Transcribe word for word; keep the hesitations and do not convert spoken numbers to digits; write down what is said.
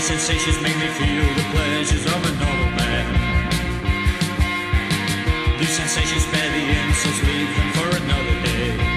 Sensations make me feel the pleasures of another man. These sensations bear the insults, leave them for another day.